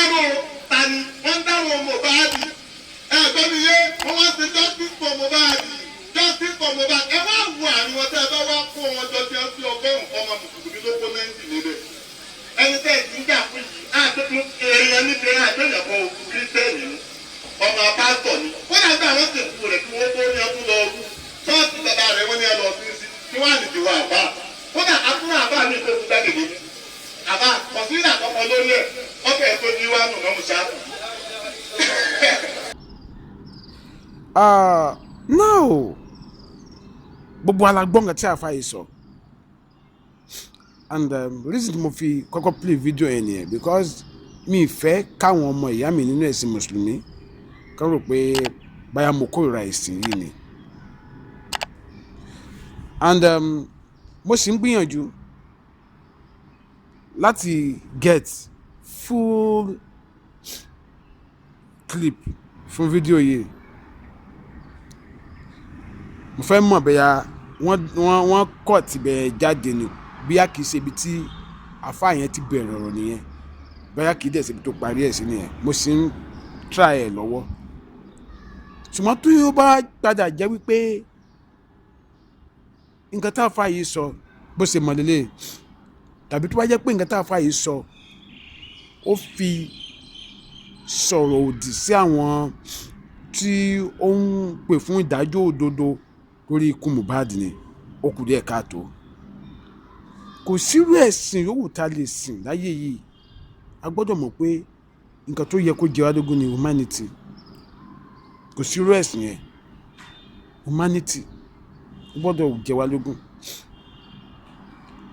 Dárò tani? Wọ́n ń dárò Mohbad. Ẹ gbọ́ mi yé? Wọ́n wá sí justice for Mohbad, justice for Mohbad. Ẹ wá wo àárín wọn, tẹ́ ẹ bá wá kó wọn jọ tí wọ́n fi 100 ọmọ mùsùlùmí ló kó 90 níbẹ̀. Ẹni tẹ́ ẹ ti ń jà fún yìí, èèyàn ní tẹ àgbẹ̀yàn kan òkú kírísítẹ́nì ni, ọmọ pásítọ̀ ni. Kódà bí àwọn sìnkú rẹ̀ kí wọ́n tó ní ọdún lọ rú ṣọ́ọ̀ṣì bàbá rẹ̀, wọ́n ní ẹ lọ sí kí wọ́n á nìdí wọ àbá. Kódà àbúrò àbá mi tó kú gbàgede àbá kọ̀sílà kọ́kọ́ lórí ẹ̀ ọkẹ́ tó ní wá nù mọ́mú ṣáà. Now gbogbo alágbọ́n kan tí àfa yìí sọ and reason tí mo fi kọ́kọ́ play video yẹn nìyẹn, because mi fẹ́ káwọn ọmọ ìyá mi nínú ẹ̀sìn mùsùlùmí kán rò pé báyà mo kórìíra ẹ̀sìn yìí ni. And mo sì ń gbìyànjú láti get full clip fún fídíò yìí. Mo fẹ́ mọ̀ bóyá wọ́n cut ibẹ̀ jáde ni, bóyá kìí ṣe ibi tí àfáà yẹn ti bẹ̀rẹ̀ ọ̀rọ̀ nìyẹn, bóyá kìí dẹ̀ ṣe ibi tó parí ẹ̀ sí nìyẹn. Mo sì ń try ẹ̀ lọ́wọ́. Ṣùgbọ́n tí ó bá padà jẹ́ wípé nǹkan tá àfáà yìí sọ bó ṣe mọ̀ lélẹ̀, tàbí tó bá jẹ́ pé nǹkan tá àfáà yìí sọ ó fi sọ̀rọ̀ òdì sí àwọn tí ó ń pè fún ìdájọ́ òdodo lórí ikú Mohbad ni, ó kù díẹ̀ káàtó. Kò sírú ẹ̀sìn yòówù tá a lè sìn láyé yìí, a gbọ́dọ̀ mọ̀ pé nǹkan tó yẹ kó jẹ wá lógún ni humanity. Kò sírú ẹ̀sìn yẹn, humanity ó gbọ́dọ̀ jẹ wá lógún,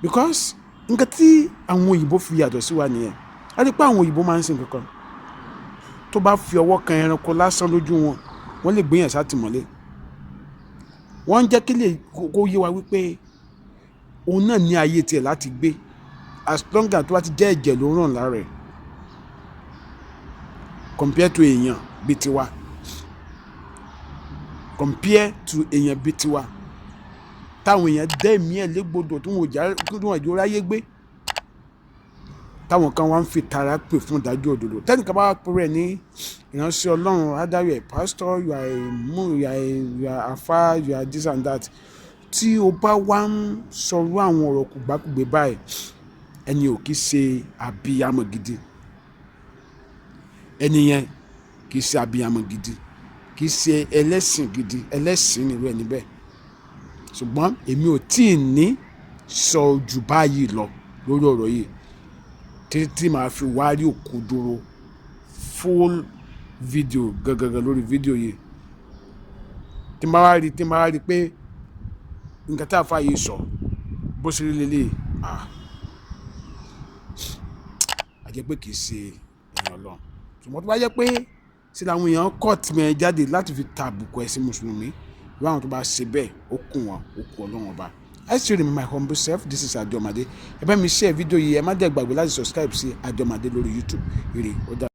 because nǹkan tí àwọn òyìnbó fi yàtọ̀ sí wa nìyẹn. A rí pé àwọn òyìnbó máa ń sìn kankan tó bá fi ọwọ́ kan ẹranko lásán lójú wọn, wọ́n lè gbéyàn sátìmọ́lé. Wọ́n ń jẹ́ kí lè kó yé wa wípé òun náà ní ayé tiẹ̀ láti gbé, as long as tó bá ti jẹ́ ẹ̀jẹ̀ ló ràn lára ẹ̀, compare to èèyàn bíi tiwa, compare to èèyàn bíi tiwa táwọn èèyàn dẹ́ẹ̀mí ẹ̀ légbodò tí wọ́n ò ráyé gbé, táwọn kan wá ń fi tara pè fún ìdájọ́ òdodo. Tẹ́nìkan bá pè rẹ̀ ní ìránṣẹ́ Ọlọ́run, either you are a pastor, you are a mu, you are afa, you are this and that, tí o bá wá ń sọ̀rọ̀ àwọn ọ̀rọ̀ kùgbàkùgbé báyìí, ẹni ò kì í ṣe abiyamọ gidi. Ẹni yẹn kì í ṣe abiyamọ gidi, kì í ṣe ẹlẹ́sìn gidi, ẹlẹ́sìn nírú ẹni bẹ́ẹ̀. Ṣùgbọ́n èmi ò tí ì ní sọ jù báyìí lọ lórí ọ̀rọ̀ yìí títí tí màá fi wá rí òkodoro full video gangan lórí fídíò yìí. Tí n bá wá rí pé nǹkan tá a fà yìí sọ bó ṣe rí lélẹ̀, ah, a jẹ́ pé kì í ṣe èèyàn Ọlọ́run. Ṣùgbọ́n tó bá jẹ́ pé sí làwọn èèyàn cut mẹ́ jáde láti fi ta àbùkù ẹ̀sìn mùsùlùmí, irú àwọn tó bá ṣe bẹ́ẹ̀, ó kù wọn, ó kù Ọlọ́run Ọba. I still remain my humble self. This is Adomade. Ẹ bá mi share fídíò yìí. Ẹ má dẹ̀ gbàgbé láti subscribe sí Adomade lórí YouTube. Ire, ó dà.